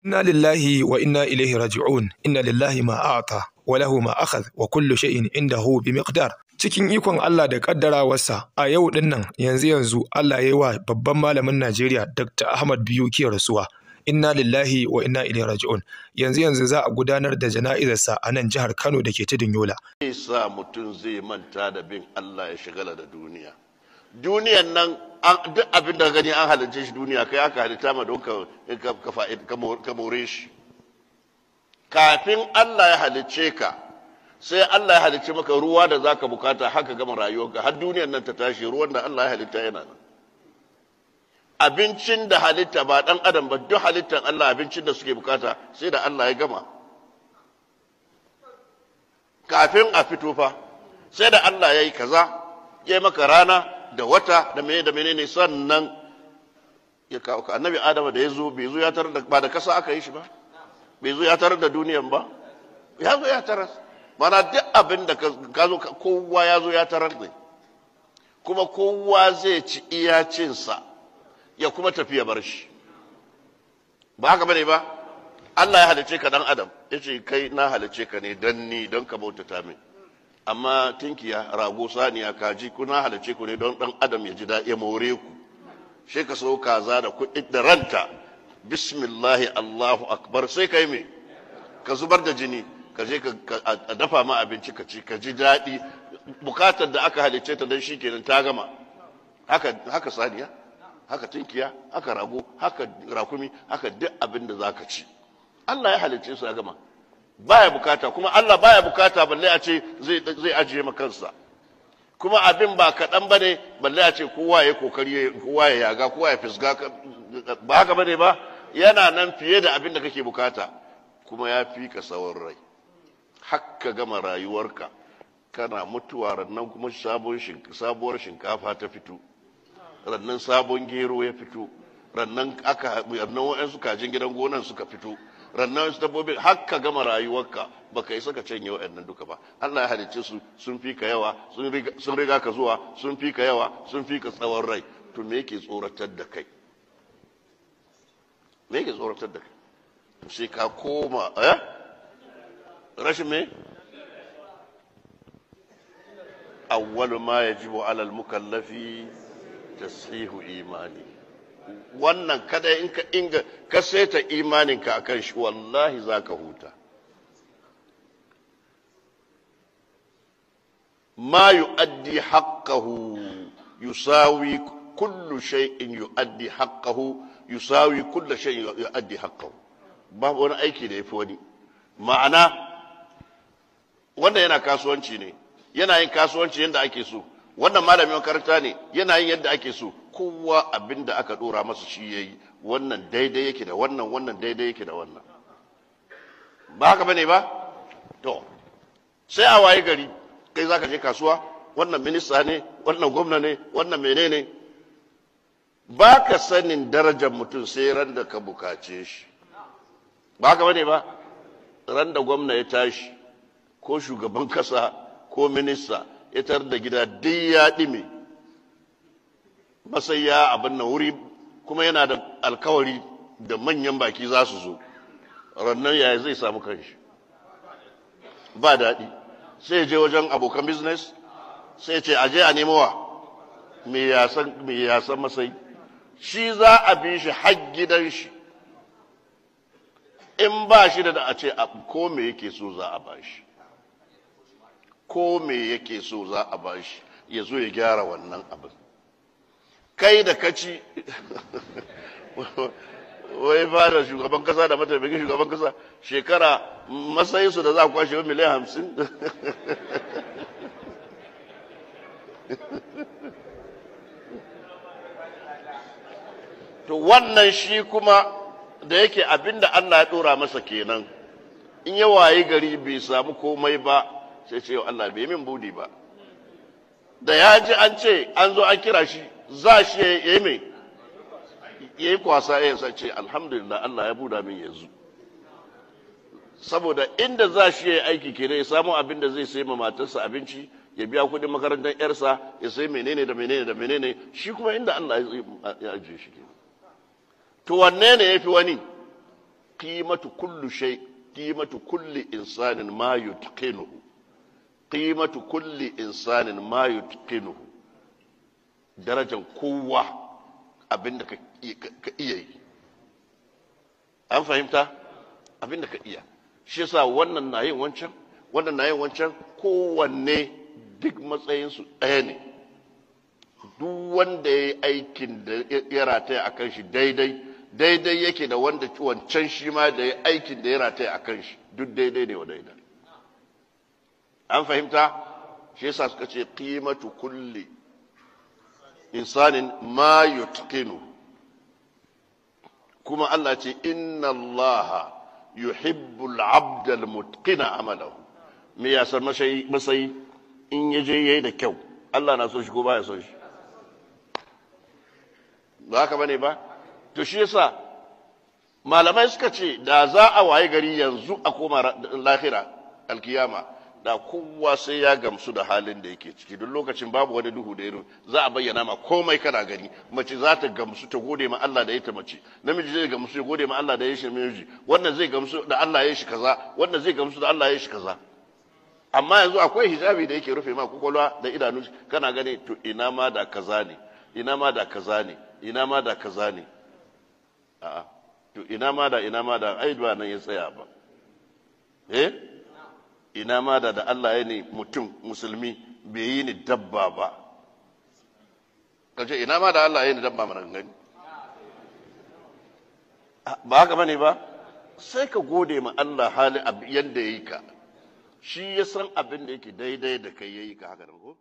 Inna lillahi wa inna ilaihi raji'un. Inna lillahi ma a'ta wa lahu ma akhadh wa kullu shay'in indahu bi miqdar. Cikin ikon Allah da kaddarawarsa a yau din nan yanzu yanzu Allah ya yi wa babban malamin Najeriya Dr. Ahmad Biyuki rasuwa. Inna lillahi wa inna ilaihi raji'un. Yanzu yanzu za a gudanar da jana'izarsa a nan jihar Kano da ke tudun Yola. Sa mutum zai manta da bin Allah ya shagala da duniya. Duniyan nan duk abin da gani an halicce shi duniya, kai aka halitta ma don ka more shi. Kafin Allah ya halicce ka, sai Allah ya halicce maka ruwa da zaka bukata haka gama rayuwarka har duniyan nan ta tashi, ruwan da Allah ya halitta yana nan. Abincin da halitta ba dan adam ba, duk halittan Allah abincin da suke bukata sai da Allah ya gama. Kafin a fito fa sai da Allah ya yi kaza, ya yi maka rana da wata da mene da menene, sannan ya kawo ka. Annabi Adama da ya zo, bai zo ya tarar da ba da kasa aka yi shi ba, bai zo ya tarar da duniyan ba, ya zo ya tarar. Mana duk abin da ka zo, kowa ya zo ya tarar ne, kuma kowa zai ci iya cinsa ya kuma tafi ya bar shi. Ba haka bane ba? Allah ya halice ka dan Adam, yace kai na halice ka ne dan ni, don ka bautata min. Amma tinkiya, rago, saniya, kaji, kuna halice ku ne don dan Adam ya ji daɗi ya more ku. Sai ka so kaza da kuɗi da ranta, bismillahi Allahu akbar, sai kai me? Ka zubar da jini, ka je ka dafa ma abinci ka ci, ka ji daɗi. Bukatar da aka halice ta dan shi kenan ta gama. Haka haka saniya, haka tinkiya, haka rago, haka rakumi, haka duk abin da zaka ci. Allah ya halicce su ya gama. Baya bukata, kuma Allah baya bukata balle a ce zai ajiye ma kansa. Kuma abin ba kaɗan bane balle a ce kowa ya kokari, kowa ya yaga, kowa ya fisga, ba haka bane ba. Yana nan fiye da abin da kake bukata, kuma ya fi ka tsawon rai. Hakka gama rayuwarka kana mutuwa, rannan kuma sabuwar shinkafa ta fito, rannan sabon gero ya fito, rannan aka rannan wa'ansu kajin gidan gonan suka fito, rannan wasu dabbobin. Hakka gama rayuwarka baka isa ka canye wa'annan duka ba. Allah ya halicce su, sun fi ka yawa, sun riga ka zuwa, sun fi ka yawa, sun fi ka tsawon rai. To me yake tsoratar da kai? Me yake tsoratar da kai? Sai ka koma rashin me? Awwalu ma yajibu ala al-mukallafi tasihu imani. Wannan kada in ka inga ka saita imaninka akan shi, wallahi zaka huta. Ma yu'addi haqqahu yusawi kullu shay'in yu'addi haqqahu yusawi kullu shay'in yu'addi haqqahu. Babu wani aiki da yafi wani. Ma'ana wanda yana kasuwanci ne, yana yin kasuwanci yadda ake so. Wannan malamin makaranta ne, yana yin yadda ake so. Kowa abin da aka dora masa shi yayi. Wannan daidai yake da wannan, wannan daidai yake da wannan. Ba haka bane ba? To sai a waye gari kai zaka je kasuwa, wannan minista ne, wannan gwamna ne, wannan menene. Ba ka sanin darajar mutum sai ran da ka bukace shi. Ba haka bane ba? Ran da gwamna ya tashi ko shugaban kasa ko minista ya tar da gida duk ya ɗime masaya abin nan wuri, kuma yana da alkawari da manyan baki za su zo, rannan yaya zai samu kanshi? Ba daɗi. Sai je wajen abokan business, sai ce aje a nemo wa mai yasan masai. Shi za a bi shi har gidan shi. In ba shi da a ce ko me yake so za a ba shi, ko me yake so za a ba shi, ya zo ya gyara wannan abin. Kai da kaci wai fara shugaban kasa da mataimakin shugaban kasa shekara matsayinsu da za a kwashe 50 miliyan. To wannan shi kuma da yake abinda Allah ya dora masa kenan, in ya wayi gari bai samu komai ba, sai ce Allah bai min budi ba. Da ya ji an ce an zo an kira shi, za shi ya yi mai ya yi kwasa, ya sace alhamdulillah Allah ya buda min yanzu. Saboda inda za shi ya yi aiki kenan, ya samu abin da zai sai ma matarsa abinci, ya biya kuɗin makarantar yarsa, ya sai menene da menene da menene. Shi kuma inda Allah ya ajiye shi kenan. To wanne ne ya fi wani? Qimatu kullu shay, qimatu kulli insanin ma yutqinuhu. Qimatu kulli insanin ma yutqinuhu. Darajar kowa abinda ka iya yi. An fahimta? Abinda ka iya. Shi yasa wannan na yin wancan, wannan na yin wancan, kowanne duk matsayinsu ɗaya ne. Duk wanda ya yi aikin da ya rataya a kan shi daidai, daidai yake da wanda wancan shi ma da ya aikin da ya rataya a kan shi, duk daidai ne wa daidai. An fahimta? Shi yasa suka ce qimatu kulli insanin ma yutqinu. Kuma Allah ce inna Allah yuhibbul abda almutqina amalahu. Me ya san masayi in yaje yayi da kyau, Allah na son shi ko baya son shi? Ba haka bane ba? To shi yasa malamai suka ce da za a waye gari yanzu a koma lahira alkiyama, da kowa sai ya gamsu da halin da yake ciki. Duk lokacin babu wani duhu da yaro za a bayyana ma komai kana gani. Mace za ta gamsu ta gode ma Allah da ya ta mace, namiji zai gamsu ya gode ma Allah da ya shi namiji, wannan zai gamsu da Allah ya shi kaza, wannan zai gamsu da Allah ya shi kaza. Amma yanzu akwai hijabi da yake rufe ma kwakwalwa da idanu, kana gani to ina ma da kaza ne, ina ma da kaza ne, ina ma da kaza ne. A'a, to ina ma da, ina ma da, ai ba nan ya tsaya ba. Eh, ina ma da Allah ya ne mutum musulmi bai yi ni dabba ba. Kace ina ma da Allah ya ni dabba mana gani. Ba haka bane ba? Sai ka gode ma Allah hali yanda yayi ka. Shi ya san abin da yake daidai da kai yayi ka haka ko?